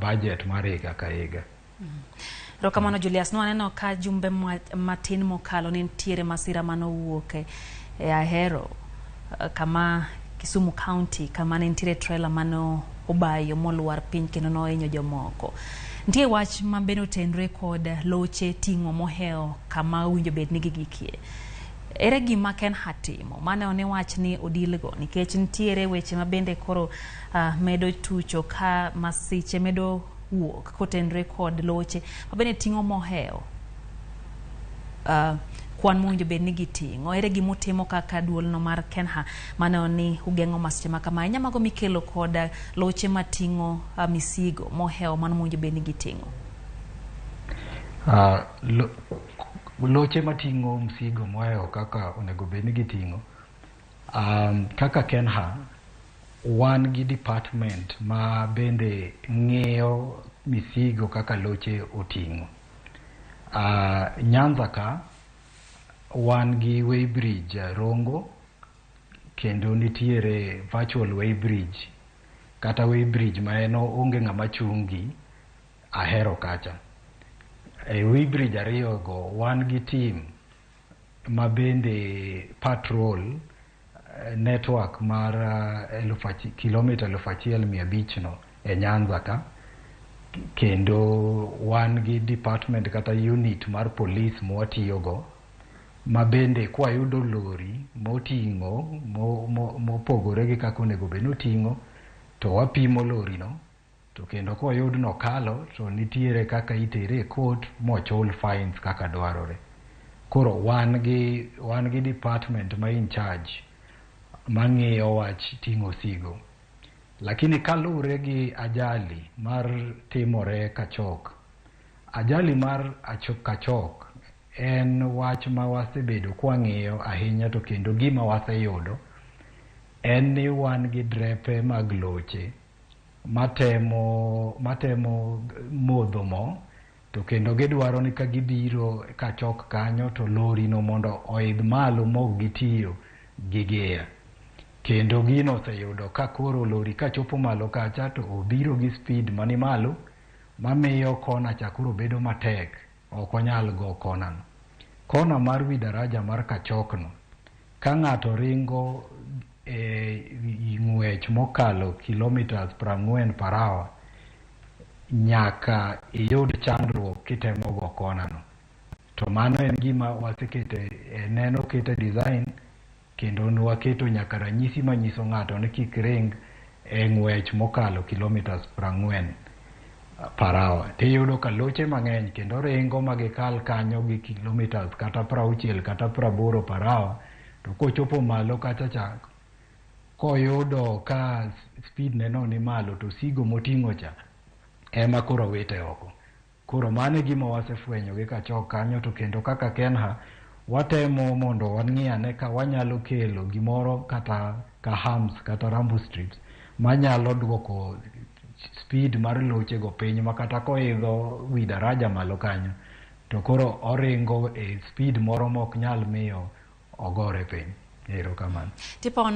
budget mar higa ka higa. Erokamano, Julius. Nwaneno ka jumbe matin mokalo ne nitiere masira manowuok e Ahero, kama Kisumu County, kama ne nitiere trailer mano obayo molwar piny kendo nohinyo jomoko. Nitie wach ma bende otenre kod loche ting'o mohewo kama owinjo bed ni gigikie. Ere gima KeNHA timo mane one wach ni odilgo, nikech nitiere weche ma bende koro medo tucho ka masiche medo wuok kotenre kod loche ma bende ting'o mohewo kwan mowinjo bed ni giting'o? Ere gimutimo kaka duolno mar KeNHA maneno ni ugeng'o masiche ma kama ahinya mago mikelo kod loche mating'o misigo mohewo mano mowinjo bed ni giting'o? Loche mating'o msigo mohewo kaka onego bed ni giting'o, kaka KeNHA wan gi department ma bende ng'iyo misigo kaka loche oting'o. Nyanza ka wan gi weighbridge Rongo, kendo nitiere virtual weighbridge kata weighbridge ma en onge ng'ama chungi Ahero kacha. E weighbridge ariyo go wan gi team ma bende patrol network mar kilomita 1500 no e Nyanza ka, kendo wan gi department kata unit mar police mwatiyogo ma bende kwayudo lori moting'o mopogore gi kaka onego bed ni oting'o, to wapimo lori no, to kendo koyud nokalo, to nitiere kaka itere e court mochul fines kaka dwarore. Koro wan gi department ma in charge mang'iyo wach ting'o osigo. Lakini kaluwore gi ajali mar timore Kachok, ajali mar Kachok en wach ma wasebedo kwang'iyo ahinya, to kendo gima waseyudo en ni wan gi drepe mag loche matemo modho mo, to kendo gidwaro ni ka gibiro Kachok kanyo to lori no mondo oidh malo mok gitiyo gi gear. Kendo gino oseyudo ka koro lori kachopo malo kacha to obiro gi speed mani malo mamiyo kona cha koro bedo matek, ok onyal go kona no. Kona mar wi daraja mar Kachok no, ka ng'ato ringo e ng'wech mokalo kilometers 40 per hour, nyaka iyud chandruok kitemo go kona no. To mano en gima wasekete e neno kete design, kendo nwaketo nyaka ranyisi manyiso ng'ato ni kik ring e ng'wech mokalo kilometers 40 per hour. Tiyudo ka loche mang'eny kendo ringo ma gikal kanyo gi kilometers kata 60 kata 80 per hour, to kochopo malo kacha cha, koyudo ka speed ne no ni malo, to osigo moting'o cha ema koro wite oko. Koro mano e gima wasefwenyo gi Kachok kanyo. To kendo kaka KeNHA watemo mondo wang'i ane ka wanyalo kelo gimoro kata ka humps kata rumble strips manyalo duoko speed mar loche go piny, ma kata koidho wi daraja malo kanyo to koro oringo e speed moro mok nyal miyo ogore piny. Erokamano. Tipon.